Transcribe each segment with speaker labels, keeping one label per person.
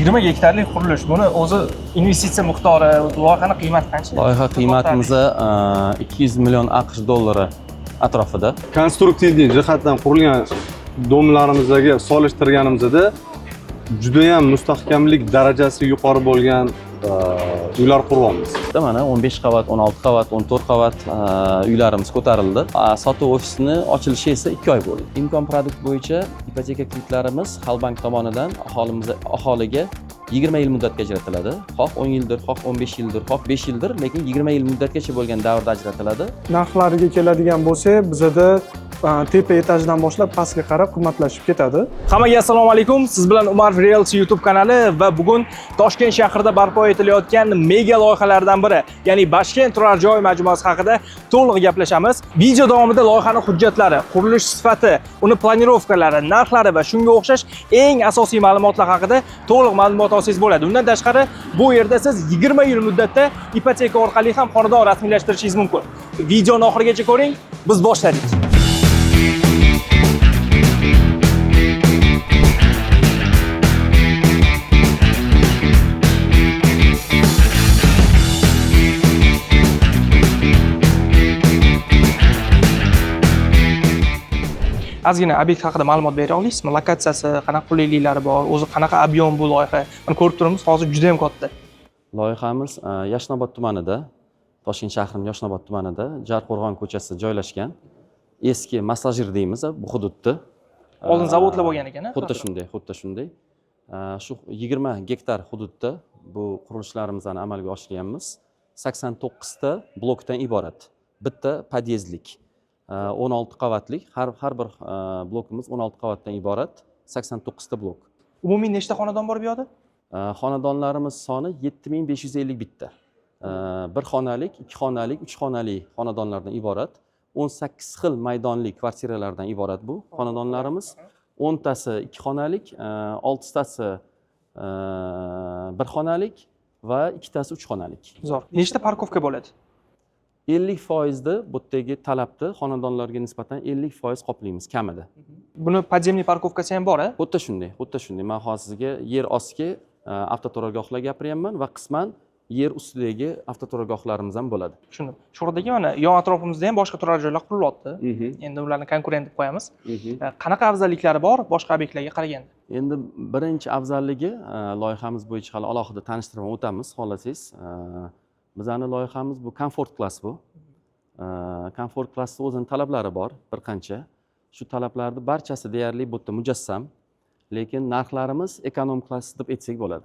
Speaker 1: 20 gektarlik qurilish. Buni o'zi investitsiya miqdori, loyihani qiymati qancha?
Speaker 2: Loyiha qiymatimiz 200 million AQSh dollari atrofida.
Speaker 3: Konstruktiv jihatdan qurilgan domlarimizga solishtirganimizda judayam mustahkamlik darajasi yuqori bo'lgan uylar quryapmiz.
Speaker 2: Mana 15 qavat, 16 qavat, 14 qavat uylarimiz ko'tarildi. Sotuv ofisini ochilishi esa 2 oy bo'ldi. Imkon produkt bo'yicha ipoteka kreditlarimiz Xalqbank tomonidan aholiga 20 yil muddatga ajratiladi. Xoh 10 yildir, xoh 15 yildir, xoh 5 yildir, lekin 20 yil muddatgacha bo'lgan davrda ajratiladi.
Speaker 4: Narxlariga keladigan bo'lsak, bizada tepa etajdan boshlab pastga qarab qimmatlashib ketadi.
Speaker 1: Hammaga assalomu alaykum. Siz bilan Umar Realty YouTube kanali va bugun Toshkent shahrida barpo etilayotgan mega loyihalardan biri, ya'ni Bashkent turar joy majmuasi haqida to'liq gaplashamiz. Video davomida loyihani hujjatlari, qurilish sifati, uni planirovkalari, narxlari va shunga o'xshash eng asosiy ma'lumotlar haqida to'liq ma'lumot olsangiz bo'ladi. Undan tashqari, bu yerda siz 20 yil muddatda ipoteka orqali ham xonadon rasmiylashtirishingiz mumkin. Videoni oxirigacha ko'ring, biz boshladik. Ozgina obyekt haqida ma'lumot bera olasizmi? Lokatsiyasi, qanaqa qulayliklari bor, o'zi qanaqa объем bu loyiha? Mana ko'rib turibmiz, hozir juda ham katta.
Speaker 2: Loyihamiz Yashnobod tumanida, Toshkent shahrining Yashnobod tumanida, Jarqo'rg'on ko'chasida joylashgan. Eski Maslajir deymiz bu hududni.
Speaker 1: Oldin zavodlar bo'lgan ekan, a?
Speaker 2: Xuddi shunday, xuddi shunday. Shu 20 gektar hududda bu qurilishlarimizni amalga oshiryapmiz. 89 ta blokdan iborat. Bitta podyezdlik. 16 qavatlik, har bir blokimiz 16 qavatdan iborat. 89 ta blok.
Speaker 1: Umumiy nechta xonadon bor bu yoqda?
Speaker 2: Xonadonlarimiz soni 7551 ta. Bir xonalik, ikki xonalik, uch xonali xonadonlardan iborat. 18 xil maydonli kvartiralardan iborat bu xonadonlarimiz. 10 tasi ikki xonalik, oltitasi bir xonalik va ikkitasi uch xonalik.
Speaker 1: Zo'r. Nechta parkovka bo'ladi?
Speaker 2: 50% ni bu yerdagi talabni xonadonlarga nisbatan 50% qoplaymiz kamida.
Speaker 1: Buni подземный parkovkasi ham bor, a?
Speaker 2: Xuddi shunday, xuddi shunday. Men hozir sizga yer ostki avtoturargohlar gapiryapman va qisman yer ustidagi avtoturargohlarimiz ham bo'ladi.
Speaker 1: Tushundim. Shu mana yon atrofimizda ham boshqa turar joylar qurilyapti. Endi ularni konkurent deb qo'yamiz. Qanaqa afzalliklari bor boshqa obyektlarga qaraganda?
Speaker 2: Endi birinchi afzalligi loyihamiz bo'yicha hali alohida tanishtirib o'tamiz, xohlasangiz. Bizani loyihamiz bu komfort klass bu. Komfort klassni o'zini talablari bor bir qancha. Shu talablarni barchasi deyarli bu yerda mujassam. Lekin narxlarimiz ekonom klass deb aytsak bo'ladi.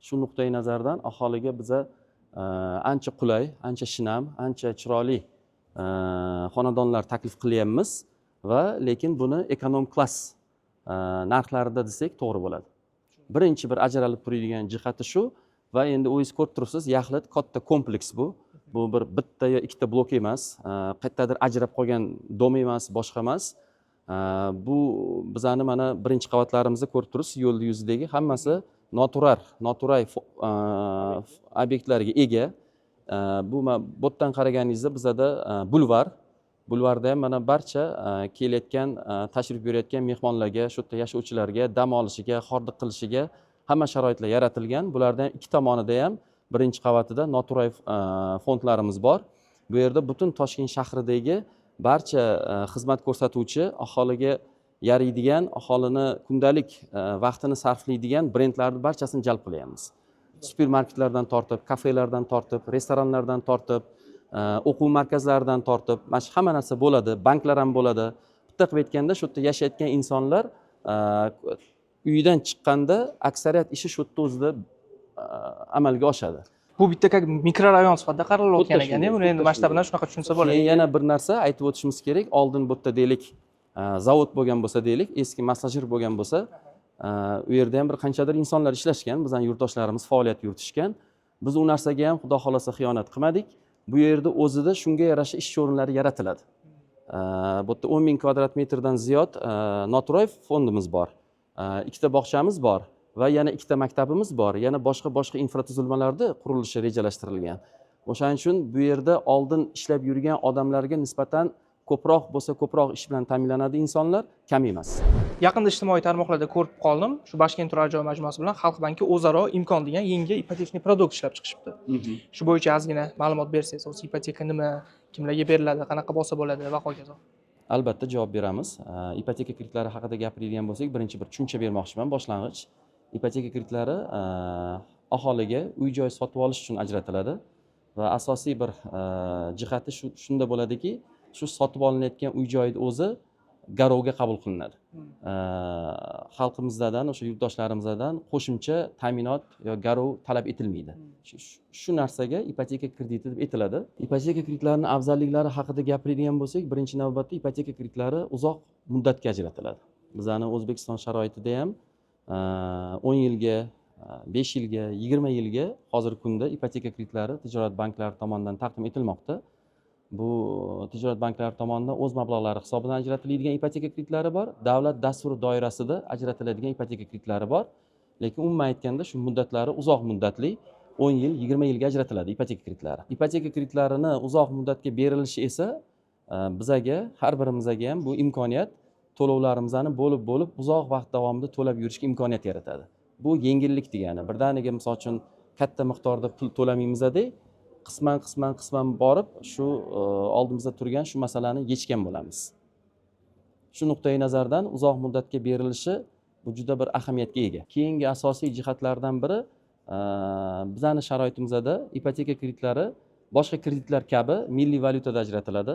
Speaker 2: Shu nuqtai nazardan aholiga biza ancha qulay, ancha shinam, ancha chiroyli xonadonlar taklif qilyapmiz va lekin buni ekonom klass narxlarida desak to'g'ri bo'ladi. Birinchi bir ajralib turadigan jihati shu va endi o'zingiz ko'rib turibsiz, yaxlit katta kompleks bu. Bu bir bitta yo ikkita blok emas, qayerdadir ajrab qolgan dom emas, boshqa emas. Bu bizani mana birinchi qavatlarimizda ko'rib turibsiz, yo'lni yuzidagi hammasi noturar obyektlarga ega. Bu bu yerdan qaraganingizda bizada bulvar. Bulvarda ham mana barcha kelayotgan, tashrif buyurayotgan mehmonlarga, shu yerda yashovchilarga dam olishiga, hordiq qilishiga hamma sharoitlar yaratilgan. Bulardan ikki tomonida ham birinchi qavatida noturar fondlarimiz bor. Bu yerda butun Toshkent shahridagi barcha xizmat ko'rsatuvchi, aholiga yaraydigan, aholini kundalik vaqtini sarflaydigan brendlarni barchasini jalb qilyapmiz. Supermarketlardan tortib, kafelardan tortib, restoranlardan tortib, o'quv markazlaridan tortib, mana shu hamma narsa bo'ladi, banklar ham bo'ladi. Bitta qilib aytganda, shu yerda yashayotgan insonlar uyidan chiqqanda aksariyat ishi shu yerda o'zida amalga oshadi.
Speaker 1: Bu bitta как mikrorayon sifatida qaralayotgan
Speaker 2: Xuddi
Speaker 1: ekan,
Speaker 2: shunday,
Speaker 1: buni endi
Speaker 2: xuddi
Speaker 1: masshtabidan shunaqa tushunsa bo'ladi.
Speaker 2: Keyin yana bir narsa aytib o'tishimiz kerak. Oldin bu yerda deylik, zavod bo'lgan bo'lsa deylik, eski massajir bo'lgan bo'lsa, u yerda ham bir qanchadir insonlar ishlashgan, bizning yurtdoshlarimiz faoliyat yuritishgan. Biz u narsaga ham xudo xohlasa xiyonat qilmadik. Bu yerda o'zida shunga yarasha ish o'rinlari yaratiladi. Bu yerda 10 ming kvadrat metrdan ziyod noturar fondimiz bor. Ikkita bog'chamiz bor va yana ikkita maktabimiz bor, yana boshqa boshqa infratuzilmalarni qurilishi rejalashtirilgan. O'shaning uchun bu yerda oldin ishlab yurgan odamlarga nisbatan Ko'proq bo'lsa, ko'proq ish bilan ta'minlanadi insonlar, kam emas.
Speaker 1: Yaqinda ijtimoiy tarmoqlarda ko'rib qoldim, shu Bashkent turar joy majmuasi bilan Xalq banki o'zaro Imkon degan yangi ипотечный продукт ishlab chiqishibdi. Shu bo'yicha ozgina ma'lumot bersangiz, o'zi ipoteka nima, kimlarga beriladi, qanaqa bo'lsa bo'ladi va hokazo.
Speaker 2: Albatta, javob beramiz. Ipoteka kreditlari haqida gapiradigan bo'lsak, birinchi bir tushuncha bermoqchiman, boshlang'ich. Ipoteka kreditlari aholiga uy joy sotib olish uchun ajratiladi va asosiy bir jihati shunda bo'ladiki, shu sotib olinayotgan uy joyni o'zi garovga qabul qilinadi. Xalqimizdan, o'sha yurtdoshlarimizdan qo'shimcha ta'minot yo garov talab etilmaydi. Shu narsaga ipoteka krediti deb aytiladi. Ipoteka kreditlarini afzalliklari haqida gapiradigan bo'lsak, birinchi navbatda ipoteka kreditlari uzoq muddatga ajratiladi. Bizani O'zbekiston sharoitida ham 10 yilga, 5 yilga, 20 yilga hozirgi kunda ipoteka kreditlari tijorat banklari tomonidan taqdim etilmoqda. Bu tijorat banklari tomonidan o'z mablag'lari hisobidan ajratiladigan ipoteka kreditlari bor, davlat dasturi doirasida ajratiladigan ipoteka kreditlari bor. Lekin umuman aytganda, shu muddatlari uzoq muddatli, 10 yil, 20 yilga ajratiladi ipoteka kreditlari. Ipoteka kreditlarini uzoq muddatga berilishi esa bizaga, har birimizga ham bu imkoniyat, to'lovlarimizni bo'lib bo'lib uzoq vaqt davomida to'lab yurishga imkoniyat yaratadi. Bu yengillik degani. Birdaniga, misol uchun, katta miqdorda pul to'lamaymizda, qisman, qisman, qisman borib shu oldimizda turgan shu masalani yechgan bo'lamiz. Shu nuqtai nazardan uzoq muddatga berilishi bu juda bir ahamiyatga ega. Keyingi asosiy jihatlardan biri, bizani sharoitimizda ipoteka kreditlari boshqa kreditlar kabi milliy valyutada ajratiladi.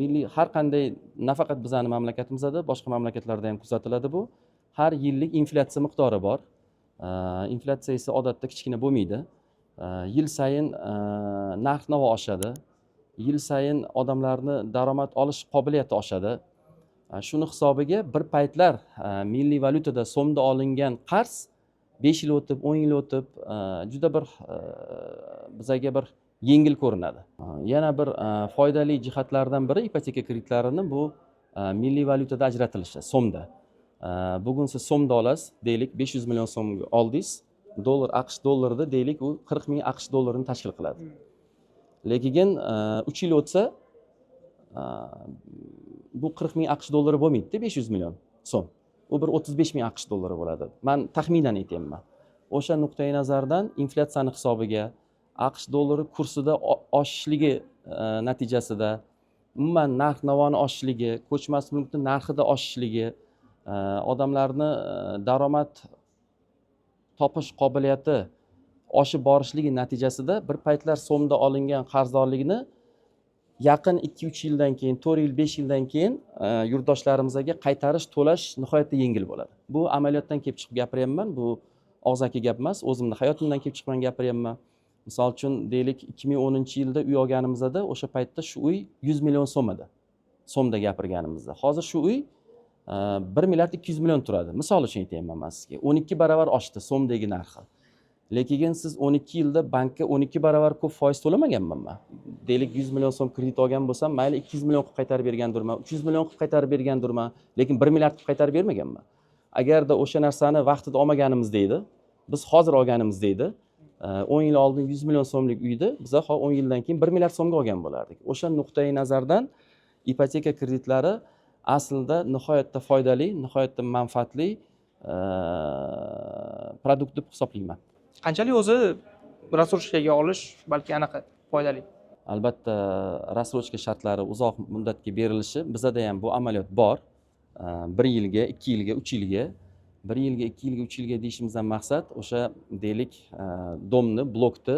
Speaker 2: Milliy har qanday, nafaqat bizani mamlakatimizda, boshqa mamlakatlarda ham kuzatiladi bu, har yillik inflyatsiya miqdori bor. Inflyatsiya esa odatda kichkina bo'lmaydi. Yil sayin narx navo oshadi, yil sayin odamlarni daromad olish qobiliyati oshadi. Shuni hisobiga bir paytlar milliy valyutada, so'mda olingan qarz 5 yil o'tib, 10 yil o'tib juda bir bizaga bir yengil ko'rinadi. Yana bir foydali jihatlardan biri ipoteka kreditlarini bu milliy valyutada ajratilishi, so'mda. Bugun siz so'mda olasiz, deylik, 500 million so'mga oldingiz, dollar, AQSh dollarida, deylik, u 40 ming AQSh dollarini tashkil qiladi. Lekin 3 yil o'tsa, bu 40 ming AQSh dollari bo'lmaydida, 500 million so'm u bir 35 ming AQSh dollari bo'ladi, man taxminan aytyapman. O'sha nuqtai nazardan inflyatsiyani hisobiga, AQSh dollari kursida oshishligi natijasida umuman narx navoni oshishligi, ko'chmas mulkni narxida oshishligi, odamlarni daromad topish qobiliyati oshib borishligi natijasida bir paytlar so'mda olingan qarzdorlikni yaqin 2-3 yildan keyin, 4 yil, 5 yildan keyin yurtdoshlarimizga qaytarish, to'lash nihoyatda yengil bo'ladi. Bu amaliyotdan kelib chiqib gapiryapman, bu og'zaki gap emas, o'zimni hayotimdan kelib chiqib gapiryapman. Misol uchun, deylik, 2010-yilda uy olganimizda, o'sha paytda shu uy 100 million so'm edi, so'mda gapirganimizda. Hozir shu uy 1 milliard 200 million turadi, misol uchun aytyapman man sizga. 12 baravar oshdi so'mdagi narxi. Lekin siz 12 yilda bankka 12 baravar ko'p foiz to'lamaganman man. Deylik, 100 million so'm kredit olgan bo'lsam, mayli, 200 million qilib qaytarib bergandirman, 300 million qilib qaytarib bergandirman, lekin 1 milliard qilib qaytarib bermaganman. Agarda o'sha narsani vaqtida olmaganimizda edi, biz hozir olganimizda edi, 10 yil oldin 100 million so'mlik uyni biza 10 yildan keyin 1 milliard so'mga olgan bo'lardik. O'sha nuqtai nazardan ipoteka kreditlari aslida nihoyatda foydali, nihoyatda manfaatli продукт deb hisoblayman.
Speaker 1: Qanchalik o'zi рассрочка ga olish balki anaqa foydali?
Speaker 2: Albatta, рассрочка shartlari uzoq muddatga berilishi, bizada ham bu amaliyot bor. 1 yilga, 2 yilga, 3 yilga. 1 yilga, 2 yilga, 3 yilga deyishimizdan maqsad o'sha, deylik, дом ni, blokni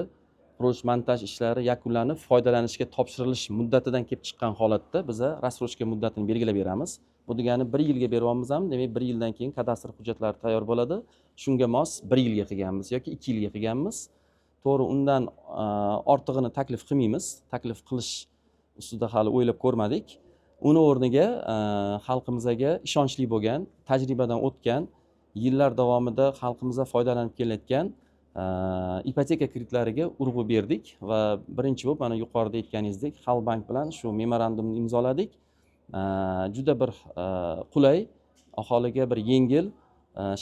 Speaker 2: qurilish montaj ishlari yakunlanib, foydalanishga topshirilish muddatidan kelib chiqqan holatda biza рассрочка muddatini belgilab beramiz. Bu degani 1 yilga beryapmizmi, demak, 1 yildan keyin kadastr hujjatlari tayyor bo'ladi. Shunga mos 1 yilga qilganmiz yoki 2 yilga qilganmiz. To'g'ri, undan ortig'ini taklif qilmaymiz, taklif qilish ustida hali o'ylab ko'rmadik. Uni o'rniga xalqimizga ishonchli bo'lgan, tajribadan o'tgan, yillar davomida xalqimizda foydalanib kelayotgan ipoteka kreditlariga urg'u berdik va birinchi bo'lib, mana yuqorida aytganingizdek, Xalq bank bilan shu memorandumni imzoladik. Juda bir qulay, aholiga bir yengil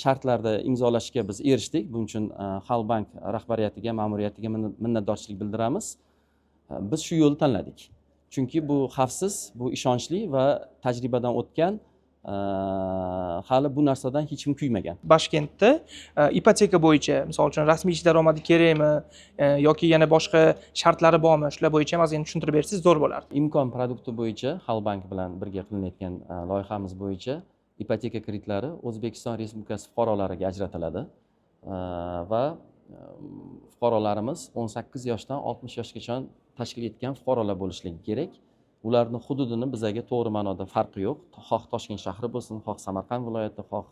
Speaker 2: shartlarda imzolashga biz erishdik. Buning uchun Xalq bank rahbariyatiga, ma'muriyatiga minnatdorchilik bildiramiz. Biz shu yo'lni tanladik. Chunki bu xavfsiz, bu ishonchli va tajribadan o'tgan, hali bu narsadan hech kim kuymagan.
Speaker 1: Bashkentda ipoteka bo'yicha, misol uchun, rasmiy ish daromadi kerakmi yoki yana boshqa shartlari bormi? Shular bo'yicha ham ozgina tushuntirib bersangiz, zo'r bo'lardi.
Speaker 2: Imkon продукт i bo'yicha, Xalq banki bilan birga qilinayotgan loyihamiz bo'yicha ipoteka kreditlari O'zbekiston Respublikasi fuqarolariga ajratiladi va fuqarolarimiz 18 yoshdan 60 yoshgacha tashkil etgan fuqarolar bo'lishligi kerak. Ularni hududini bizaga to'g'ri ma'noda farqi yo'q, xoh Toshkent shahri bo'lsin, xoh Samarqand viloyati, xoh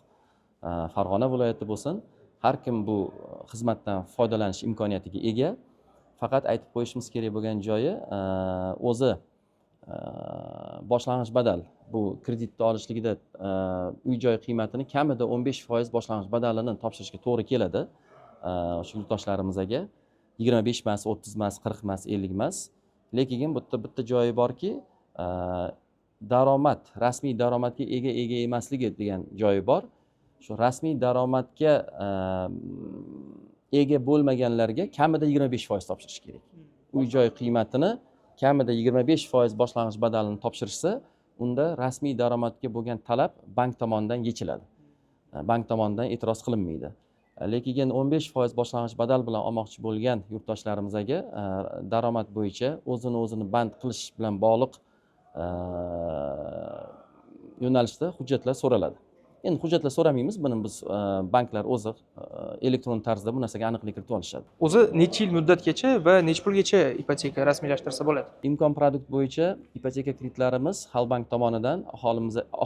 Speaker 2: Farg'ona viloyati bo'lsin, har kim bu xizmatdan foydalanish imkoniyatiga ega. Faqat aytib qo'yishimiz kerak bo'lgan joyi, o'zi boshlang'ich badal, bu kreditni olishligida uy joy qiymatini kamida 15% boshlang'ich badalini topshirishga to'g'ri keladi shu yurtdoshlarimizga. 25 emas, 30 emas, 40 emas, 50 emas. Lekin bu yerda bitta joyi borki, daromad, rasmiy daromadga ega emasligi degan joyi bor. Shu rasmiy daromadga ega bo'lmaganlarga kamida 25% topshirish kerak. Uy joy qiymatini kamida 25% boshlang'ich badalini topshirishsa, unda rasmiy daromadga bo'lgan talab bank tomonidan yechiladi, bank tomonidan e'tiroz qilinmaydi. Lekin 15% boshlang'ich badal bilan olmoqchi bo'lgan yurtdoshlarimizga daromad bo'yicha o'zini o'zini band qilish bilan bog'liq yo'nalishda hujjatlar so'raladi. Endi hujjatlar so'ramaymiz buni biz, banklar o'zi elektron tarzda bu narsaga aniqlik kiritib olishadi.
Speaker 1: O'zi necha yil muddatgacha va necha pulgacha ipoteka rasmiylashtirsa bo'ladi?
Speaker 2: Imkon продукт bo'yicha ipoteka kreditlarimiz Xalq bank tomonidan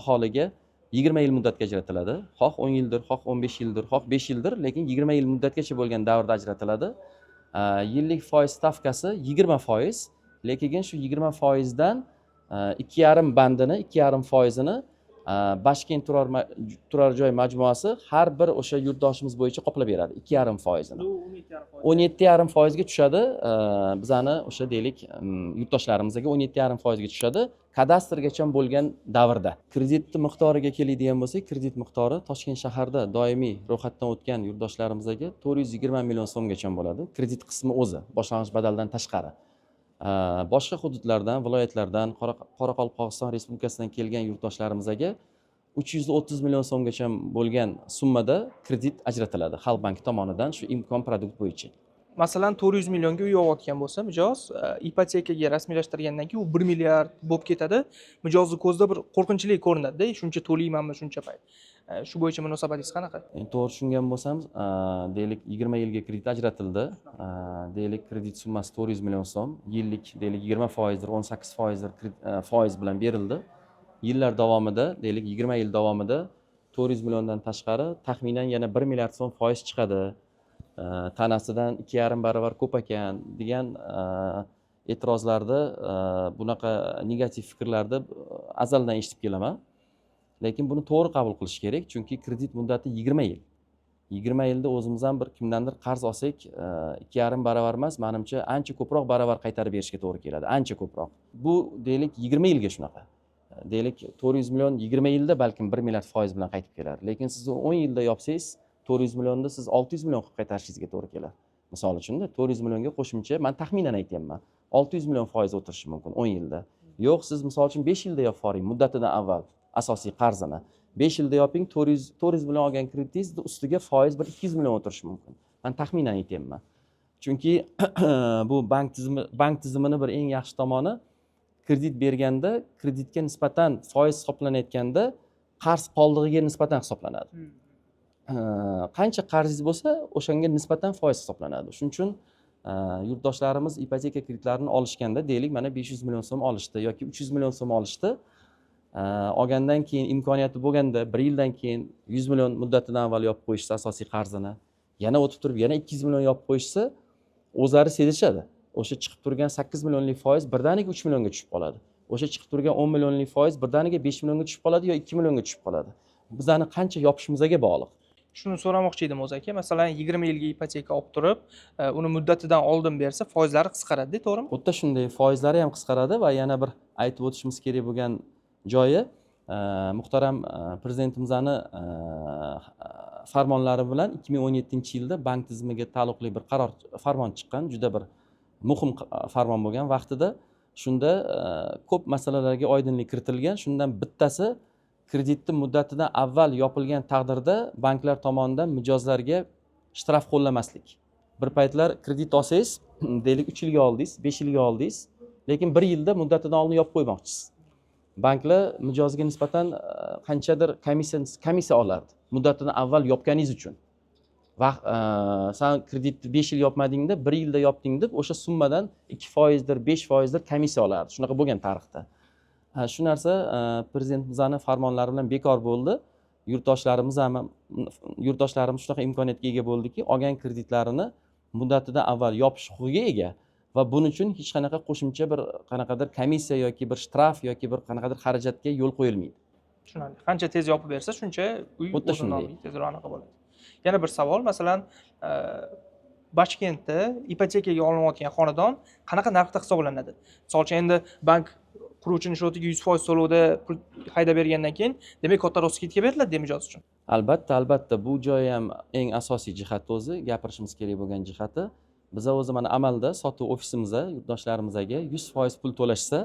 Speaker 2: aholiga 20 yil muddatga ajratiladi. Xoh 10 yildir, xoh 15 yildir, xoh 5 yildir, lekin 20 yil muddatgacha bo'lgan davrda ajratiladi. Yillik foiz stavkasi 20%, lekin shu 20%dan 2,5 bandini, 2,5%ini Bashkent turar joy majmuasi har bir o'sha yurtdoshimiz bo'yicha qoplab beradi 2,5%ini. 17,5%ga tushadi bizani o'sha, deylik, yurtdoshlarimizga 17,5%ga tushadi kadastrgacha bo'lgan davrda. Kreditni miqdoriga keladigan bo'lsak, kredit miqdori Toshkent shaharida doimiy ro'yxatdan o'tgan yurtdoshlarimizga 420 million so'mgacha bo'ladi kredit qismi o'zi, boshlang'ich badaldan tashqari. Boshqa hududlardan, viloyatlardan, Qoraqalpog'iston Respublikasidan kelgan yurtdoshlarimizga 330 million so'mgacha bo'lgan summada kredit ajratiladi Xalq banki tomonidan shu Imkon продукт bo'yicha.
Speaker 1: Masalan, 400 millionga uy olayotgan bo'lsa mijoz, ipotekaga rasmiylashtirgandan keyin u 1 milliard bo'lib ketadi. Mijozni ko'zida bir qo'rqinchli ko'rinadida, shuncha to'laymanmi shuncha payt? Shu bo'yicha munosabatingiz qanaqa?
Speaker 2: Endi to'g'ri tushungan bo'lsam, deylik, 20 yilga kredit ajratildi, deylik, kredit summasi 400 million so'm, yillik, deylik, 20%dir, 18%dir foiz bilan berildi. Yillar davomida, deylik, 20 yil davomida 400 milliondan tashqari taxminan yana 1 milliard so'm foiz chiqadi, tanasidan 2,5 barobar ko'p ekan degan e'tirozlarni, bunaqa negativ fikrlarni azaldan eshitib kelaman. Lekin buni to'g'ri qabul qilish kerak, chunki kredit muddati 20 yil. 20 yilda o'zimiz ham bir kimdandir qarz olsak, 2,5 baravar emas, manimcha, ancha ko'proq baravar qaytarib berishga to'g'ri keladi, ancha ko'proq. Bu, deylik, 20 yilga shunaqa, deylik, 400 million 20 yilda balkim 1 milliard foiz bilan qaytib kelar. Lekin siz 10 yilda yopsangiz, 400 millionni siz 600 million qilib qaytarishingizga to'g'ri keladi, misol uchunda. 400 millionga qo'shimcha, man taxminan aytyapman, 600 million foiz o'tirishi mumkin 10 yilda. Yo'q, siz, misol uchun, 5 yilda yopib yuboring muddatidan avval asosiy qarzini. 5 yilda yoping, 400 million olgan kreditingizni ustiga foiz bir 200 million o'tirishi mumkin. Man taxminan aytyapman, chunki bu bank tizimini bir eng yaxshi tomoni, kredit berganda kreditga nisbatan foiz hisoblanayotganda qarz qoldig'iga nisbatan hisoblanadi. Qancha qarzingiz bo'lsa, o'shanga nisbatan foiz hisoblanadi. Shuning uchun yurtdoshlarimiz ipoteka kreditlarini olishganda, deylik, mana 500 million so'm olishdi yoki 300 million so'm olishdi, olgandan keyin imkoniyati bo'lganda bir yildan keyin 100 million muddatidan avval yopib qo'yishsa asosiy qarzini, yana o'tib turib yana 200 million yopib qo'yishsa, o'zlari sezishadi, o'sha chiqib turgan 8 millionlik foiz birdaniga 3 millionga tushib qoladi, o'sha chiqib turgan 10 millionlik foiz birdaniga 5 millionga tushib qoladi yo 2 millionga tushib qoladi. Bizani qancha yopishimizga bog'liq.
Speaker 1: Shuni so'ramoqchi edim o'zi, aka. Masalan, 20 yilga ipoteka olib turib, uni muddatidan oldin bersa, foizlari qisqaradida, to'g'rimi?
Speaker 2: Xuddi shunday, foizlari ham qisqaradi. Va yana bir aytib o'tishimiz kerak bo'lgan joyi, muhtaram prezidentimizni farmonlari bilan 2017-yilda bank tizimiga taalluqli bir qaror, farmon chiqqan, juda bir muhim farmon bo'lgan vaqtida. Shunda ko'p masalalarga oydinlik kiritilgan. Shundan bittasi, kreditni muddatidan avval yopilgan taqdirda banklar tomonidan mijozlarga shtraf qo'llamaslik. Bir paytlar kredit olsangiz, deylik, 3 yilga oldingiz, 5 yilga oldingiz, lekin bir yilda muddatidan oldin yopib qo'ymoqchisiz, banklar mijozga nisbatan qanchadir komissiya olardi muddatidan avval yopganingiz uchun. Vaqt san kreditni 5 yil yopmadingda, bir yilda yopding deb, o'sha summadan 2 foizdir, 5 foizdir komissiya olardi. Shunaqa bo'lgan tarixda. Ha, shu narsa prezidentimizni farmonlari bilan bekor bo'ldi. Yurtdoshlarimiz shunaqa imkoniyatga ega bo'ldiki, olgan kreditlarini muddatidan avval yopish huquqiga ega va buning uchun hech qanaqa qo'shimcha bir qanaqadir komissiya yoki bir shtraf yoki bir qanaqadir xarajatga yo'l qo'yilmaydi.
Speaker 1: Tushunarli. Qancha tez yopib bersa, shuncha uy
Speaker 2: Xuddi
Speaker 1: o'zini
Speaker 2: shunday.
Speaker 1: nomiga tezroq anaqa bo'ladi. Yana bir savol, masalan, Bashkentda ipotekaga olinayotgan xonadon qanaqa narxda hisoblanadi? Misol uchun, endi bank quruvchini счёт iga 100% to'lovda pul haydab bergandan keyin, demak, kattaroq скидка beriladi mijoz uchun.
Speaker 2: Albatta, bu joyi ham eng asosiy jihati, o'zi gapirishimiz kerak bo'lgan jihati. Biza o'zi mana amalda sotuv ofisimizda yurtdoshlarimizga 100% pul to'lashsa,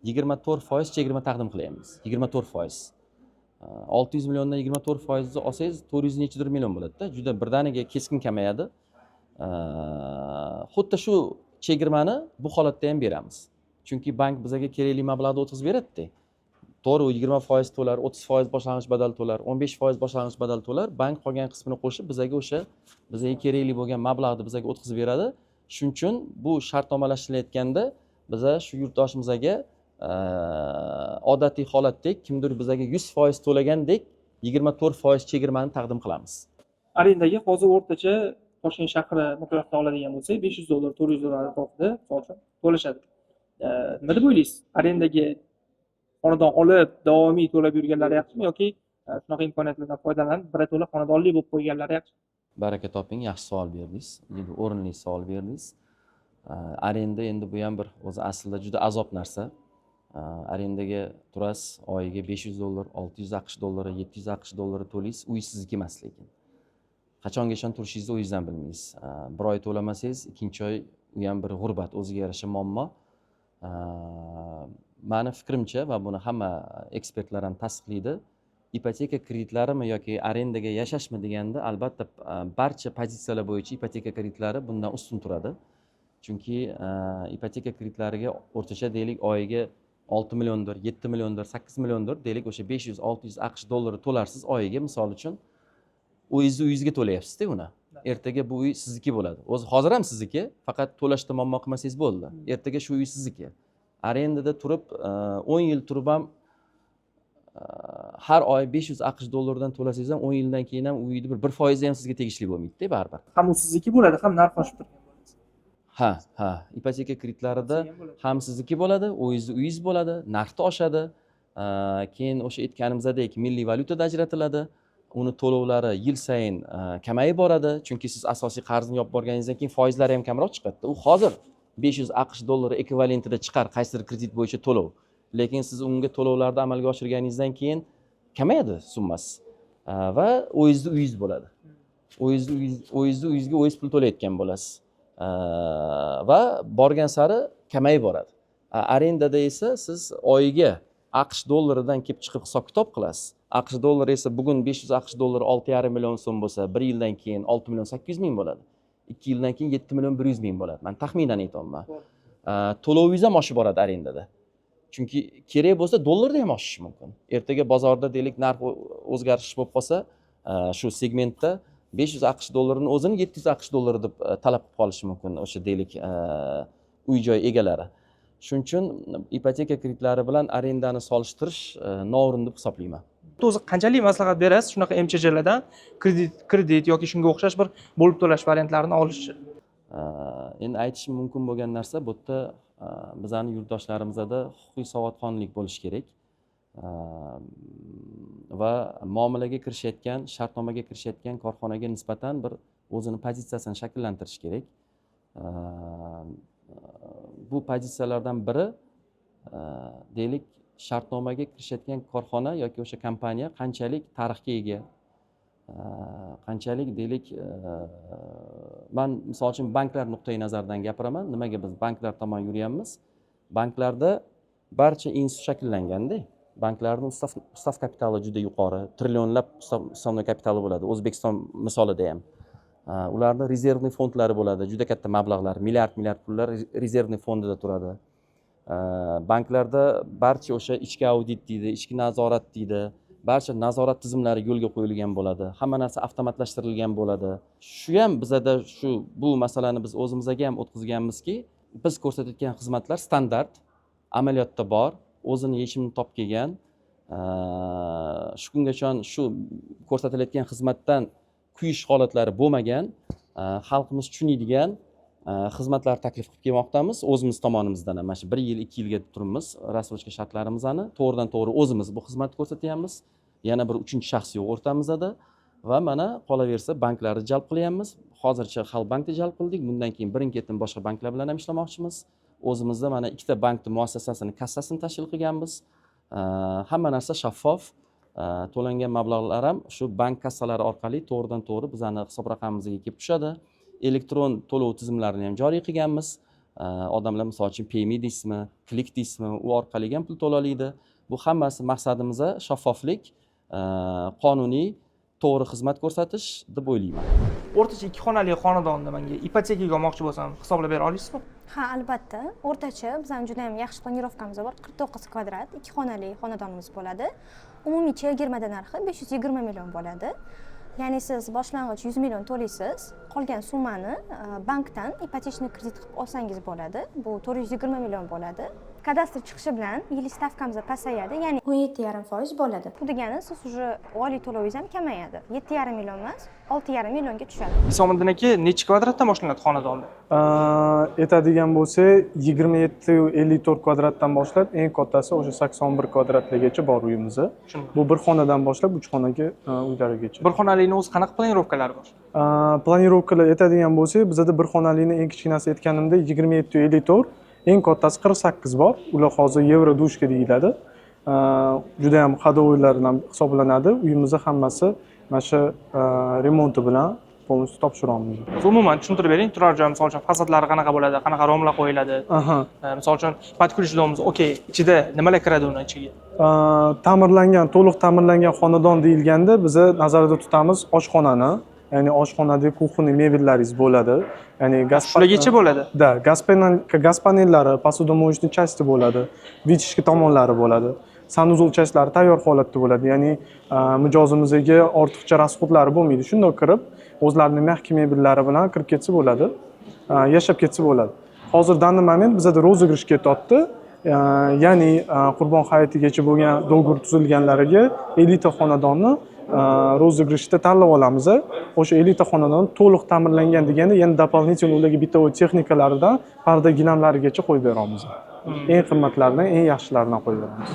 Speaker 2: 24% chegirma taqdim qilyapmiz. 24%, 600 milliondan 24 foizni olsangiz, 400 nechidir million bo'ladida. Juda birdaniga keskin kamayadi. Xuddi shu chegirmani bu holatda ham beramiz, chunki bank bizaga kerakli mablag'ni o'tkazib beradida. To'g'ri, u 20% to'lar, 30% boshlang'ich badal to'lar, 15% boshlang'ich badal to'lar, bank qolgan qismini qo'shib, bizaga o'sha bizaga kerakli bo'lgan mablag'ni bizaga o'tkazib beradi. Shuning uchun bu shartnomalashilayotganda biza shu yurtdoshimizga odatiy holatdek, kimdir bizaga 100% to'lagandek, 24% chegirmani taqdim qilamiz.
Speaker 1: Arendaga hozir o'rtacha Toshkent shahri miqyosida oladigan bo'lsak, 500 dollar, 400 dollar atrofida, misol uchun, to'lashadi. Nima deb o'ylaysiz, arendaga xonadon olib davomiy to'lab yurganlari yaxshimi yoki shunaqa imkoniyatlardan foydalanib, birato'la xonadonli bo'lib qo'yganlari yaxshi?
Speaker 2: Baraka toping, yaxshi savol berdingiz, juda o'rinli savol berdingiz. Arenda endi bu ham bir o'zi aslida juda azob narsa. Arendaga turasiz, oyiga 500 dollar, 600 AQSh dollari, 700 AQSh dollari to'laysiz. Uy sizniki emas, lekin qachongacha turishingizni o'zingiz ham bilmaysiz. Bir oy to'lamasangiz, ikkinchi oy u ham bir g'urbat, o'ziga yarasha muammo. Mani fikrimcha, va buni hamma ekspertlar ham tasdiqlaydi, ipoteka kreditlarimi yoki arendaga yashashmi deganda, albatta, barcha pozitsiyalar bo'yicha ipoteka kreditlari bundan ustun turadi. Chunki ipoteka kreditlariga o'rtacha, deylik, oyiga 6 milliondir, 7 milliondir, 8 milliondir, deylik, o'sha 500-600 AQSh dollari to'larsiz oyiga, misol uchun, o'zingizni uyingizga to'layapsizda uni. Ertaga bu uy sizniki bo'ladi. O'zi hozir ham sizniki, faqat to'lashda muammo qilmasangiz bo'ldi. Ertaga shu uy sizniki. Arendada turib, 10 yil turib ham, har oy 500 AQSh dollaridan to'lasangiz ham, 10 yildan keyin ham u uyni bir foizi ham sizga tegishli bo'lmaydida baribir.
Speaker 1: Ham u sizniki bo'ladi, ham narx oshib turgan bo'ladi.
Speaker 2: Ha, ipoteka kreditlarida
Speaker 1: Ham bo'ladi.
Speaker 2: Ham sizniki bo'ladi, o'zingizni uyingiz bo'ladi, narxda oshadi. Keyin o'sha aytganimizdek, milliy valyutada ajratiladi. Uni to'lovlari yil sayin kamayib boradi, chunki siz asosiy qarzni yopib borganingizdan keyin foizlari ham kamroq chiqadida. U hozir 500 AQSh dollari ekvivalentida chiqar qaysidir kredit bo'yicha to'lov, lekin siz unga to'lovlarni amalga oshirganingizdan keyin kamayadi summasi. Va o'zingizni uyingiz bo'ladi, o'zingizni uyingizga o'zingiz pul to'layotgan bo'lasiz. Va borgan sari kamayib boradi. Arendada esa siz oyiga AQSh dollaridan kelib chiqib hisob kitob qilasiz. AQSh dollari esa bugun 500 AQSh dollari 6,5 million so'm bo'lsa, bir yildan keyin 6 million 800 ming bo'ladi, 2 yildan keyin 7 million 100 ming bo'ladi. Man taxminan aytyapman. To'lovingiz ham oshib boradi arendada, chunki kerak bo'lsa dollarda ham oshishi mumkin. Ertaga bozorda, deylik, narx o'zgarish bo'lib qolsa, shu segmentda 500 AQSh dollarini o'zini 700 AQSh dollari deb talab qilib qolishi mumkin o'sha, deylik, uy joy egalari. Shuning uchun ipoteka kreditlari bilan arendani solishtirish noo'rin deb hisoblayman.
Speaker 1: O'zi qanchalik maslahat berasiz shunaqa МЧЖ lardan kredit yoki shunga o'xshash bir bo'lib to'lash variantlarini olishni?
Speaker 2: Endi aytishim mumkin bo'lgan narsa, bu yerda bizani yurtdoshlarimizda huquqiy savodxonlik bo'lishi kerak va muomalaga kirishayotgan, shartnomaga kirishayotgan korxonaga nisbatan bir o'zini pozitsiyasini shakllantirish kerak. Bu pozitsiyalardan biri, deylik, shartnomaga kirishayotgan korxona yoki o'sha kompaniya qanchalik tarixga ega, qanchalik, deylik, man misol uchun banklar nuqtai nazaridan gapiraman. Nimaga biz banklar tomon yuryapmiz? Banklarda barcha institut shakllanganda, banklarni устав kapitali juda yuqori, trillionlab уставной kapitali bo'ladi. O'zbekiston misolida ham ularni резервный fondlari bo'ladi, juda katta mablag'lar, milliard milliard pullar резервный fondida turadi. Banklarda barcha o'sha ichki audit deydi, ichki nazorat deydi, barcha nazorat tizimlari yo'lga qo'yilgan bo'ladi, hamma narsa avtomatlashtirilgan bo'ladi. Shu ham bizada shu, bu masalani biz o'zimizga ham o'tkazganmizki, biz ko'rsatayotgan xizmatlar standart amaliyotda bor, o'zini yechimini topib kelgan. Shu kungacha shu ko'rsatilayotgan xizmatdan kuyish holatlari bo'lmagan, xalqimiz tushunadigan xizmatlar taklif qilib kelmoqdamiz. O'zimiz tomonimizdan ham mana shu bir yil, 2 yilga turibmiz рассрочка shartlarimizni, to'g'ridan to'g'ri o'zimiz bu xizmatni ko'rsatyapmiz, yana bir uchinchi shaxs yo'q o'rtamizda. Va mana qolaversa, banklarni jalb qilyapmiz. Hozircha Xalq bankni jalb qildik, bundan keyin birin ketin boshqa banklar bilan ham ishlamoqchimiz. O'zimizda mana ikkita bankni muassasasini kassasini tashkil qilganmiz. Hamma narsa shaffof. To'langan mablag'lar ham shu bank kassalari orqali to'g'ridan to'g'ri bizani hisob raqamimizga kelib tushadi. Elektron to'lov tizimlarini ham joriy qilganmiz. Odamlar misol uchun Payme deysizmi, Click deysizmi, u orqali ham pul to'la oladi. Bu hammasi maqsadimiz shaffoflik, qonuniy, to'g'ri xizmat ko'rsatish deb o'ylayman.
Speaker 1: O'rtacha ikki xonali xonadonni menga ipotekaga olmoqchi bo'lsam, hisoblab bera olasizmi?
Speaker 5: Ha, albatta. O'rtacha bizani juda ham yaxshi планировка miz bor, 49 kvadrat ikki xonali xonadonimiz bo'ladi. Umumiy chegirmada narxi 520 million bo'ladi, ya'ni siz boshlang'ich 100 million to'laysiz, qolgan summani bankdan ипотечный kredit qilib olsangiz bo'ladi, bu 420 million bo'ladi. Kadastr chiqishi bilan yillik stavkamiz pasayadi, ya'ni 17,5% bo'ladi. Bu degani siz уже oylik to'lovingiz ham kamayadi, 7,5 million emas, 6,5 millionga tushadi.
Speaker 1: Isomiddin aka, nechi kvadratdan boshlanadi xonadonda?
Speaker 4: Aytadigan bo'lsak, 27,54 kvadratdan boshlab, eng kattasi o'sha 81 kvadratligacha bor uyimizni.
Speaker 1: Tushundim.
Speaker 4: Bu bir xonadan boshlab uch xonaga uylargacha.
Speaker 1: Bir xonalini o'zi qanaqa планировка lari bor?
Speaker 4: Планировка lar aytadigan bo'lsak, bizada bir xonalini eng kichkinasi, aytganimdek, 27,54, eng kattasi 48 bor. Ular hozir евро двушка deyiladi. Judayam ходовой lardan hisoblanadi. Uyimizni hammasi mana shu remonti bilan полностью topshiramiz.
Speaker 1: O'zi umuman tushuntirib bering, turar joy, misol uchun, fasadlari qanaqa bo'ladi, qanaqa romlar qo'yiladi?
Speaker 4: Aha.
Speaker 1: Misol uchun, под ключ дом imiz, okey, ichida nimalar kiradi uni ichiga?
Speaker 4: Ta'mirlangan, to'liq ta'mirlangan xonadon deyilganda biza nazarda tutamiz oshxonani, ya'ni oshxonada кухонный mebellaringiz bo'ladi, ya'ni gaz
Speaker 1: Shulargacha bo'ladi?
Speaker 4: Да, gaz panellari, посудомоечный части bo'ladi, вытяжка tomonlari bo'ladi, санузел часть lari tayyor holatda bo'ladi, ya'ni mijozimizga ortiqcha расход lari bo'lmaydi, shundoq kirib, o'zlarini мягкий mebellari bilan kirib ketsa bo'ladi, yashab ketsa bo'ladi. Hozir данный момент bizada розыгрыш ketyapti, ya'ni Qurbon hayitigacha bo'lgan договор tuzilganlariga elita xonadonni розыгрыш da tanlab olamiz. O'sha elita xonadon to'liq ta'mirlangan deganda, yana дополнительно ularga бытовой texnikalaridan parda gilamlarigacha qo'yib beramiz, eng qimmatlaridan, eng yaxshilaridan qo'yib beramiz.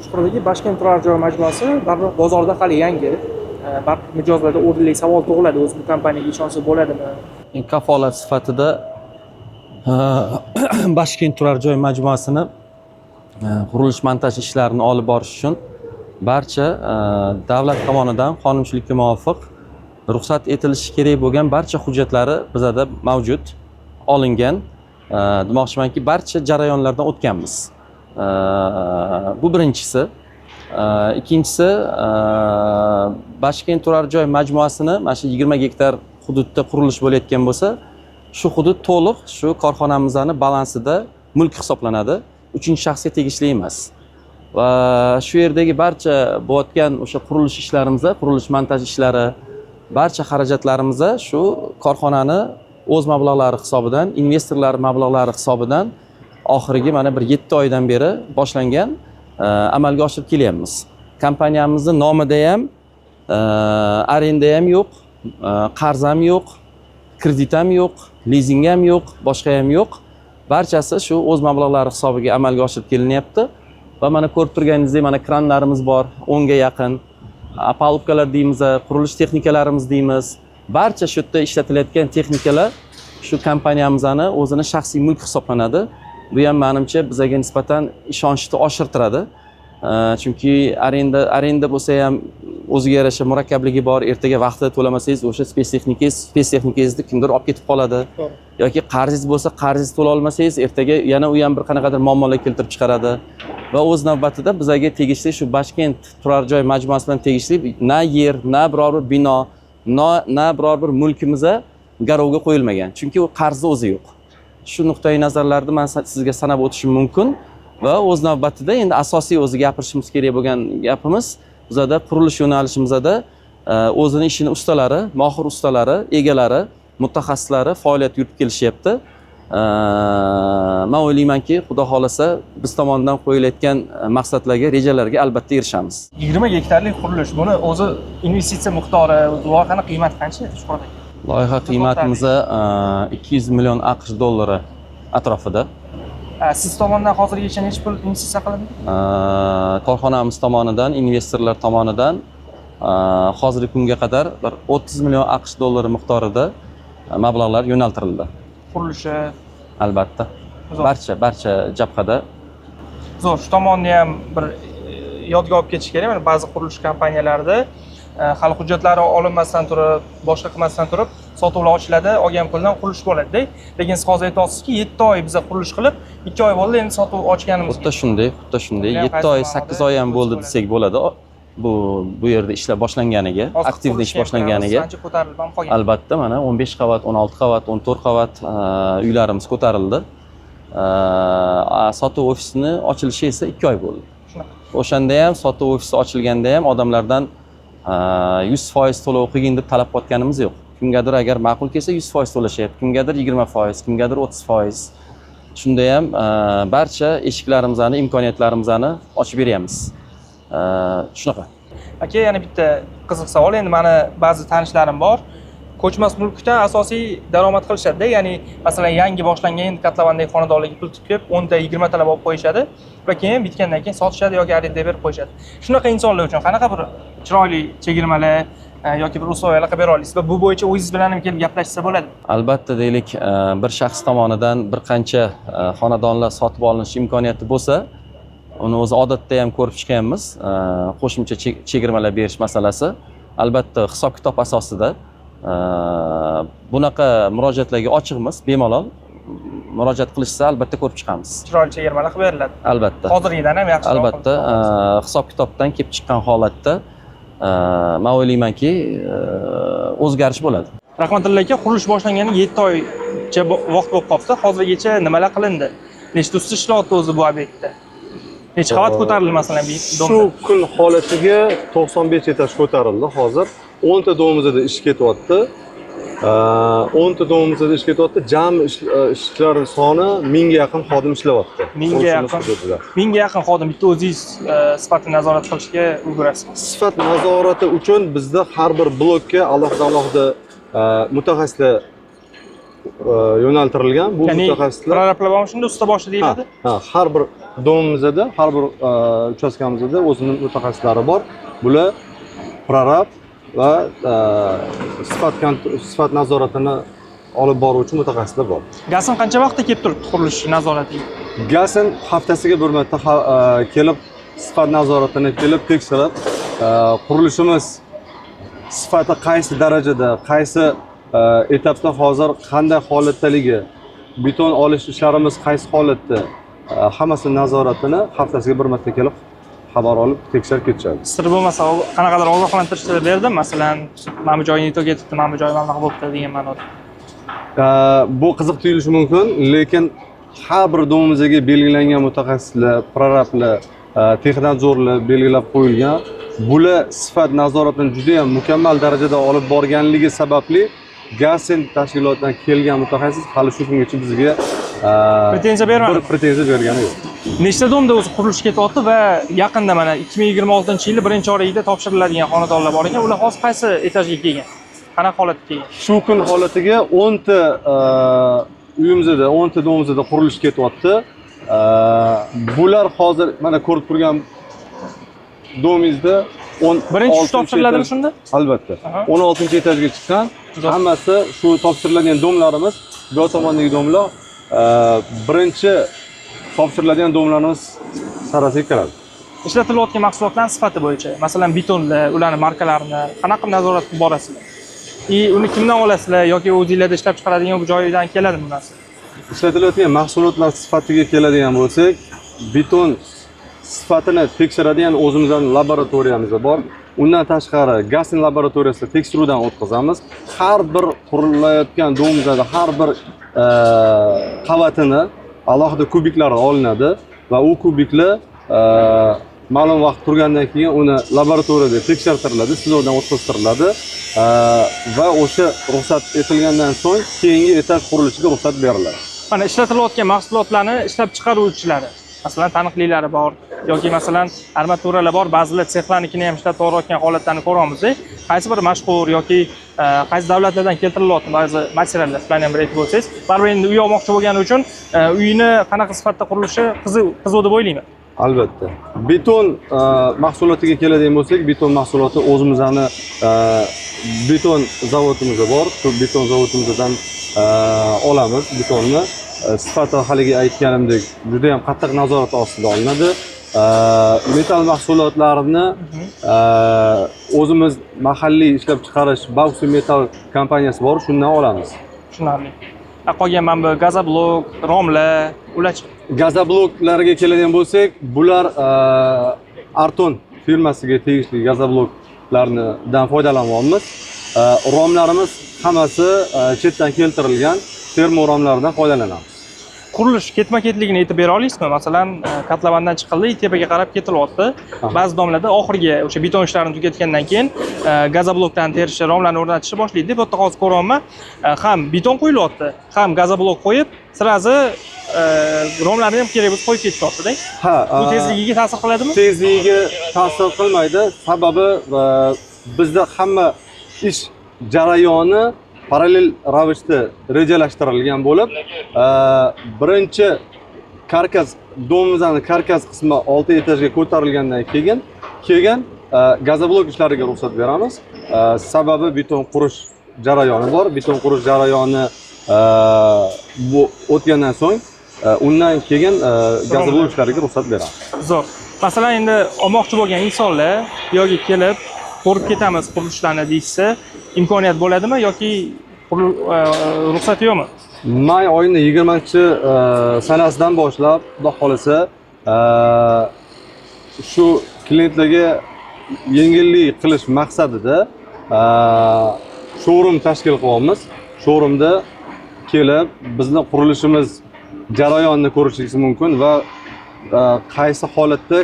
Speaker 1: Shuhrat, Bashkent turar joy majmuasi baribir bozorda hali yangi. Baribir mijozlarda o'rinli savol tug'iladi, o'zi bu kompaniyaga ishonsa bo'ladimi?
Speaker 2: Kafolat sifatida Bashkent turar joy majmuasini qurilish montaj ishlarini olib borish uchun barcha davlat tomonidan qonunchilikka muvofiq ruxsat etilishi kerak bo'lgan barcha hujjatlari bizada mavjud, olingan. Demoqchimanki, barcha jarayonlardan o'tganmiz. Bu birinchisi. Ikkinchisi, Bashkent turar joy majmuasini mana shu 20 gektar hududda qurilish bo'layotgan bo'lsa, shu hudud to'liq shu korxonamizni balansida mulk hisoblanadi, uchinchi shaxsga tegishli emas. Va shu yerdagi barcha bo'layotgan o'sha qurilish ishlarimizda, qurilish montaj ishlari, barcha xarajatlarimiz shu korxonani o'z mablag'lari hisobidan, investorlar mablag'lari hisobidan oxirgi mana bir 7 oydan beri boshlangan, amalga oshirib kelyapmiz. Kompaniyamizni nomida ham arenda ham yo'q, qarz ham yo'q, kredit ham yo'q, lizing ham yo'q, boshqa ham yo'q. Barchasi shu o'z mablag'lari hisobiga amalga oshirib kelinyapti. Va mana ko'rib turganingizdek, mana kranlarimiz bor 10ga yaqin, опалубка lar deymiz, qurilish texnikalarimiz deymiz, barcha shu yerda ishlatilayotgan texnikalar shu kompaniyamizni o'zini shaxsiy mulk hisoblanadi. Bu ham, manimcha, bizaga nisbatan ishonchni oshirtiradi. Chunki arenda bo'lsa ham o'ziga yarasha murakkabligi bor. Ertaga vaqtida to'lamasangiz, o'sha spetstexnikangizni kimdir olib ketib qoladi. Yoki qarzingiz bo'lsa, qarzingizni to'la olmasangiz, ertaga yana u ham bir qanaqadir muammolar keltirib chiqaradi. Va o'z navbatida bizlarga tegishli shu Bashkent turar joy majmuasi bilan tegishli na yer, na biror bir bino, na biror bir mulkimiz garovga qo'yilmagan. Chunki u qarzni o'zi yo'q. Shu nuqtai nazarlarni man sizga sanab o'tishim mumkin. Va o'z navbatida endi asosiy o'zi gapirishimiz kerak bo'lgan gapimiz, bizada qurilish yo'nalishimizda o'zini ishini ustalari, mohir ustalari, egalari, mutaxassislari faoliyat yuritib kelishyapti. Man o'ylaymanki, Xudo xohlasa, biz tomonidan qo'yilayotgan maqsadlarga, rejalarga albatta erishamiz.
Speaker 1: 20 gektarlik qurilish, buni o'zi investitsiya miqdori, loyihani qiymati qancha, Shuhrat aka?
Speaker 2: Loyiha qiymatimiz 200 million AQSh dollari atrofida.
Speaker 1: Siz tomonidan hozirgacha necha pul investitsiya qilindi?
Speaker 2: Korxonamiz tomonidan, investorlar tomonidan hozirgi kunga qadar bir 30 million AQSh dollari miqdorida mablag'lar yo'naltirildi.
Speaker 1: Qurilishi.
Speaker 2: Albatta.
Speaker 1: Zo'r.
Speaker 2: Barcha jabhada.
Speaker 1: Zo'r, shu tomonni ham bir yodga olib ketish kerak. Mana ba'zi qurilish kompaniyalarida hali hujjatlari olinmasdan turib, boshqa qilmasdan turib sotuvlar ochiladi, olgan puldan qurilish bo'ladida. Lekin siz hozir aytyapsizki, 7 oy biza qurilish qilib, 2 oy bo'ldi endi sotuv ochganimizga.
Speaker 2: Xuddi shunday, xuddi shunday.
Speaker 1: Bular ham
Speaker 2: 7 oy,
Speaker 1: qaysi
Speaker 2: 8
Speaker 1: ma'noda
Speaker 2: oy ham bo'ldi
Speaker 1: bo'ladi?
Speaker 2: Desak bo'ladi. Bu yerda ishlar boshlanganiga,
Speaker 1: Hozir
Speaker 2: aktivni ish
Speaker 1: qurilishga ham
Speaker 2: boshlanganiga.
Speaker 1: ancha ko'tarilib ham qolgan.
Speaker 2: Albatta, mana 15 qavat, 16 qavat, 14 qavat uylarimiz ko'tarildi. Sotuv ofisini ochilishi esa 2 oy bo'ldi.
Speaker 1: Shunaqa.
Speaker 2: O'shanda ham, sotuv ofisi ochilganda ham odamlardan 100% to'lov qilgin deb talab qilayotganimiz yo'q. Kimgadir agar ma'qul kelsa, 100% to'lashyapti, kimgadir 20%, kimgadir 30%. Shunda ham barcha eshiklarimizni, imkoniyatlarimizni ochib beryapmiz. Shunaqa.
Speaker 1: Aka, yana bitta qiziq savol. Endi mani ba'zi tanishlarim bor. Ko'chmas mulkdan asosiy daromad qilishadi. Ya'ni, masalan, yangi boshlangan endi kotlovandagi xonadonlarga pul tikib, 10 ta, 20 talab olib qo'yishadi va keyin bitgandan keyin sotishadi yoki arendaga berib qo'yishadi. Shunaqa insonlar uchun qanaqa bir chiroyli chegirmalar yoki bir условия lar qilib bera olasiz va bu bo'yicha o'zingiz bilan ham kelib gaplashsa bo'ladi.
Speaker 2: Albatta, deylik, bir shaxs tomonidan bir qancha xonadonlar sotib olinish imkoniyati bo'lsa, uni o'zi odatda ham ko'rib chiqyapmiz. Qo'shimcha chegirmalar berish masalasi albatta hisob kitob asosida bunaqa murojaatlarga ochiqmiz, bemalol murojaat qilishsa, albatta ko'rib chiqamiz.
Speaker 1: Chiroyli chegirmalar qilib beriladi.
Speaker 2: Albatta.
Speaker 1: Hozirgidan ham yaxshiroq
Speaker 2: Albatta,
Speaker 1: qilib.
Speaker 2: Hisob kitobdan kelib chiqqan holatda man o'ylaymanki, o'zgarish bo'ladi.
Speaker 1: Rahmatilla aka, qurilish boshlanganiga 7 oycha vaqt bo'lib qolibdi. Hozirgacha nimalar qilindi? Nechta usta ishlayapti o'zi bu obyektda? Necha qavat ko'tarildi, masalan, bir
Speaker 3: Shu
Speaker 1: domda?
Speaker 3: kun holatiga 95 etaj ko'tarildi hozir. 10 ta domimizda ish ketyapti. 10 ta domimizda ish ketyapti. Jami ishchilar soni 1000 ga yaqin xodim ishlayapti.
Speaker 1: 1000 ga
Speaker 3: Qurishimiz
Speaker 1: yaqin.
Speaker 3: hududida.
Speaker 1: 1000 ga yaqin xodim, bitta o'zingiz sifatni nazorat qilishga ulgurasiz.
Speaker 3: Sifat nazorati uchun bizda har bir blokka alohida alohida mutaxassislar yo'naltirilgan. Bu
Speaker 1: Ya'ni
Speaker 3: mutaxassislar
Speaker 1: prorablar bormi shunda, usta boshi deyiladi?
Speaker 3: Ha, har bir domimizda, har bir uchastkamizda o'zini mutaxassislari bor. Bular prorab va sifat nazoratini olib boruvchi mutaxassislar bor.
Speaker 1: Gasin qancha vaqtda kelib turibdi qurilish nazoratiga?
Speaker 3: Gasin haftasiga bir marta kelib, sifat nazoratini kelib tekshirib, qurilishimiz sifati qaysi darajada, qaysi etapda, hozir qanday holatdaligi, beton olish ishlarimiz qaysi holatda, hammasi nazoratini haftasiga bir marta kelib, xabar olib, tekshirib ketishadi.
Speaker 1: Sir bo'lmasa, qanaqadir ogohlantirishlar berdim, masalan, mana bu joyi не то ketibdi, mana bu joyi mana bunaqa bo'libdi degan ma'noda.
Speaker 3: Bu qiziq tuyulishi mumkin, lekin har bir domimizga belgilangan mutaxassislar, prorablar, технадзор lar belgilab qo'yilgan. Bular sifat nazoratini juda ham mukammal darajada olib borganligi sababli Gasen tashkilotidan kelgan mutaxassis hali shu kungacha bizga
Speaker 1: Pretenziya bermadi.
Speaker 3: bir pretenziya bergani yo'q.
Speaker 1: Nechta domda o'zi qurilish ketyapti va yaqinda, mana, 2026-yili birinchi chorakda topshiriladigan xonadonlar bor ekan. Ular hozir qaysi etajga kelgan? Qanaqa holatga kelgan?
Speaker 3: Shu kun holatiga 10 ta uyimizda, 10 ta domimizda qurilish ketyapti. Bular hozir mana ko'rib turgan domingizda 10
Speaker 1: Birinchi shu topshiriladimi shunda?
Speaker 3: Albatta. 16 etajga chiqqan.
Speaker 1: Zo'r.
Speaker 3: Hammasi shu topshiriladigan domlarimiz, bu tomondagi domlar birinchi topshiriladigan domlarimiz sarasiga kiradi.
Speaker 1: Ishlatilayotgan mahsulotlarni sifati bo'yicha, masalan, betonlar, ularni markalarini qanaqa qilib nazorat qilib borasizlar? И uni kimdan olasizlar yoki o'zinglarda ishlab chiqaradigan joyidan keladimi bu narsa?
Speaker 3: Ishlatilayotgan mahsulotlar sifatiga keladigan bo'lsak, beton sifatini tekshiradigan o'zimizning laboratoriyamiz bor. Undan tashqari gazin laboratoriyasida tekshiruvdan o'tkazamiz. Har bir qurilayotgan дом imizda har bir qavatini alohida kubiklari olinadi va u kubiklar ma'lum vaqt turgandan keyin uni laboratoriyada tekshirtiriladi, sinovdan o'tkaztiriladi va o'sha ruxsat etilgandan so'ng keyingi etaj qurilishiga ruxsat beriladi.
Speaker 1: Mana ishlatilayotgan mahsulotlarni ishlab chiqaruvchilari, masalan, taniqlilari bor yoki, masalan, armaturalar bor, ba'zilar sexlarnikini ham ishlab chiqarayotgan holatlarni ko'ryapmiz. Qaysi bir mashhur yoki qaysi davlatlardan keltirilyapti ba'zi materiallar, sizlarni ham bir aytib o'tsangiz. Baribir endi uy olmoqchi bo'lgani uchun uyni qanaqa sifatda qurilishi qiziq, qiziq deb o'ylayman.
Speaker 3: Albatta. Beton mahsulotiga keladigan bo'lsak, beton mahsuloti o'zimizni beton zavodimiz bor. Shu beton zavodimizdan olamiz betonni. Sifati haligi aytganimdek juda ham qattiq nazorat ostida olinadi. Metall mahsulotlarini o'zimiz mahalliy ishlab chiqarish Bauxi Metal kompaniyasi bor, shundan olamiz.
Speaker 1: Tushunarli. Qolgan mana bu gazoblok, romlar, ularchi?
Speaker 3: Gazobloklarga keladigan bo'lsak, bular Arton firmasiga tegishli gazobloklardan foydalanyapmiz. Romlarimiz hammasi chetdan keltirilgan termoromlardan foydalanamiz.
Speaker 1: Qurilish ketma ketligini aytib bera olasizmi? Masalan, kotlovandan chiqildi, tepaga qarab ketilyapti. Ba'zi дом larda oxirgi o'sha beton ishlarini tugatgandan keyin gazobloklarni terishni, romlarni o'rnatishni boshlaydi. Bu yerda hozir ko'ryapman, ham beton quyilyapti, ham gazoblok qo'yib, сразу romlarni ham kerak bo'lsa qo'yib ketishyapti-da.
Speaker 3: Ha,
Speaker 1: Bu tezligiga ta'sir qiladimi?
Speaker 3: Tezligiga ta'sir qilmaydi. Sababi bizda hamma ish jarayoni parallel ravishda rejalashtirilgan bo'lib, birinchi karkas, дом imizni karkas qismi 6 etajga ko'tarilgandan keyin gazoblok ishlariga ruxsat beramiz. Sababi beton qurish jarayoni bor. Beton qurish jarayoni bu o'tgandan so'ng, undan keyin gazoblok ishlariga ruxsat beramiz.
Speaker 1: Zo'r. Masalan, endi olmoqchi bo'lgan insonlar bu yerga kelib ko'rib ketamiz qurilishlarni deyishsa, imkoniyat bo'ladimi yoki ruxsati yo'qmi?
Speaker 3: May oyini 20 sanasidan boshlab, Xudo xohlasa, shu klientlarga yengillik qilish maqsadida showroom tashkil qilyapmiz. Showroomda kelib bizni qurilishimiz jarayonini ko'rishingiz mumkin va qaysi holatda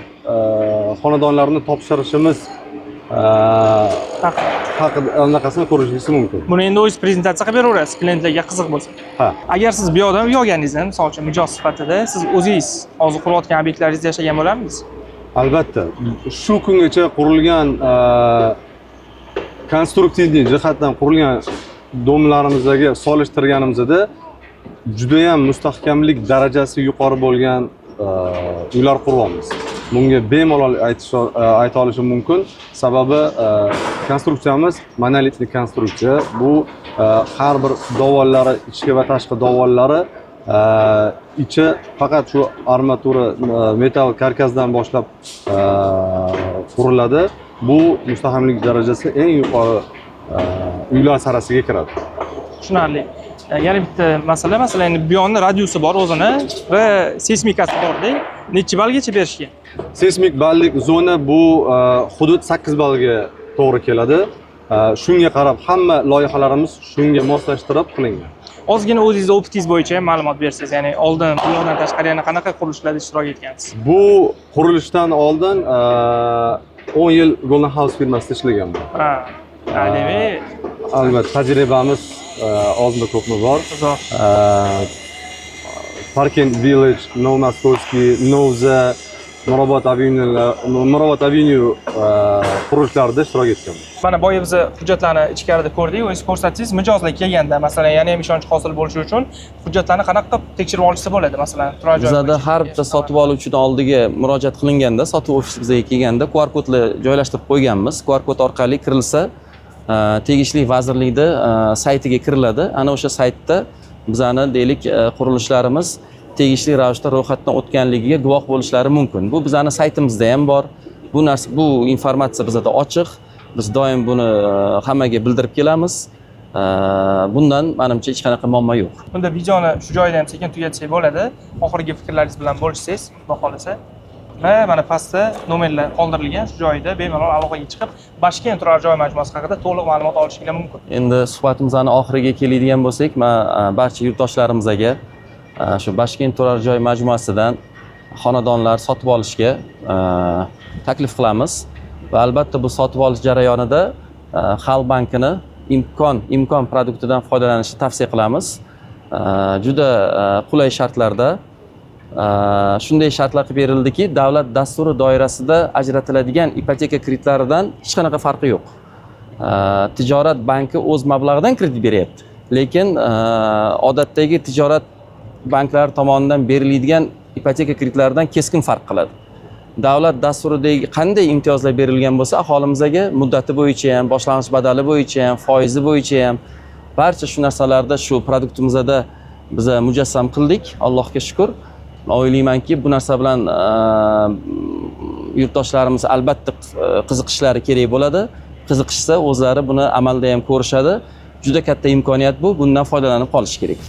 Speaker 3: xonadonlarni topshirishimiz haqida anaqasini ko'rishingiz mumkin.
Speaker 1: Buni endi o'zingiz prezentatsiya qilib beraverasiz, klientlarga qiziq bo'lsa.
Speaker 3: Ha.
Speaker 1: Agar siz bu yoqdan uy olganingizda, misol uchun, mijoz sifatida siz o'zingiz hozir qurayotgan obyektlaringizda yashagan bo'larmidingiz?
Speaker 3: Albatta, shu kungacha qurilgan konstruktivniy jihatdan qurilgan дом larimizga solishtirganimizda judayam mustahkamlik darajasi yuqori bo'lgan uylar quryapmiz. Bunga bemalol ayta olishim mumkin. Sababi konstruksiyamiz monolitli konstruksiya. Bu har bir devorlari, ichki va tashqi devorlari ichi faqat shu armatura metall karkasdan boshlab quriladi. Bu mustahkamlik darajasi eng yuqori uylar sarasiga kiradi.
Speaker 1: Tushunarli. Yana bitta masala, masalan, endi bu yoqni radiusi bor o'zini va seysmikasi borda. Nechi ballgacha berishgan?
Speaker 3: Seysmik ballik zona bu hudud 8 ballga to'g'ri keladi. Shunga qarab hamma loyihalarimiz shunga moslashtirib qilingan.
Speaker 1: Ozgina o'zingizni опыт ingiz bo'yicha ham ma'lumot bersangiz, ya'ni oldin bu yoqdan tashqari yana qanaqa qurilishlarda ishtirok etgansiz?
Speaker 3: Bu qurilishdan oldin 10 yil Golden House firmasida ishlaganman.
Speaker 1: Ha, demak,
Speaker 3: Albatta, tajribamiz ozmi ko'pmi bor.
Speaker 1: Zo'r.
Speaker 3: Parkent Village, Novomoskovskiy, Novza, Nurobod Avenue qurilishlarida ishtirok etganman.
Speaker 1: Mana boya biz hujjatlarni ichkarida ko'rdik, o'zingiz ko'rsatdingiz. Mijozlar kelganda, masalan, yana ham ishonch hosil bo'lishi uchun hujjatlarni qanaqa qilib tekshirib olishsa bo'ladi, masalan, turar joy
Speaker 2: Bizada
Speaker 1: bo'yicha?
Speaker 2: har bitta sotib oluvchini oldiga murojaat qilinganda, sotuv ofisi bizga kelganda QR kodlar joylashtirib qo'yganmiz. QR kod orqali kirilsa, tegishli vazirlikda saytiga kiriladi. Ana o'sha saytda bizani, deylik, qurilishlarimiz Tegishli ravishda ro'yxatdan o'tganligiga guvoh bo'lishlari mumkin. Bu bizani saytimizda ham bor. Bu narsa, bu informatsiya bizada ochiq. Biz doim buni hammaga bildirib kelamiz. Bundan manimcha hech qanaqa muammo yo'q.
Speaker 1: Bunda videoni shu joyida ham sekin tugatsak bo'ladi. Oxirgi fikrlaringiz bilan bo'lishsangiz, xudo xohlasa. Va mana pastda nomerlar qoldirilgan, shu joyida bemalol aloqaga chiqib, Bashkent turar joy majmuasi haqida to'liq ma'lumot olishingiz mumkin.
Speaker 2: Endi suhbatimizni oxiriga keladigan bo'lsak, man barcha yurtdoshlarimizga shu Bashkent turar joy majmuasidan xonadonlar sotib olishga taklif qilamiz va albatta bu sotib olish jarayonida Xalq bankini Imkon produktidan foydalanishni tavsiya qilamiz. Juda qulay shartlarda, shunday shartlar qilib berildiki, davlat dasturi doirasida ajratiladigan ipoteka kreditlaridan hech qanaqa farqi yo'q. Tijorat banki o'z mablag'idan kredit beryapti, lekin odatdagi tijorat banklari tomonidan beriladigan ipoteka kreditlaridan keskin farq qiladi. Davlat dasturidagi qanday imtiyozlar berilgan bo'lsa aholimizga, muddati bo'yicha ham, boshlang'ich badali bo'yicha ham, foizi bo'yicha ham, barcha shu narsalarda shu produktimizda biza mujassam qildik, Allohga shukur. Man o'ylaymanki, bu narsa bilan yurtdoshlarimiz albatta qiziqishlari kerak bo'ladi. Qiziqishsa, o'zlari buni amalda ham ko'rishadi. Juda katta imkoniyat bu, bundan foydalanib qolish kerak.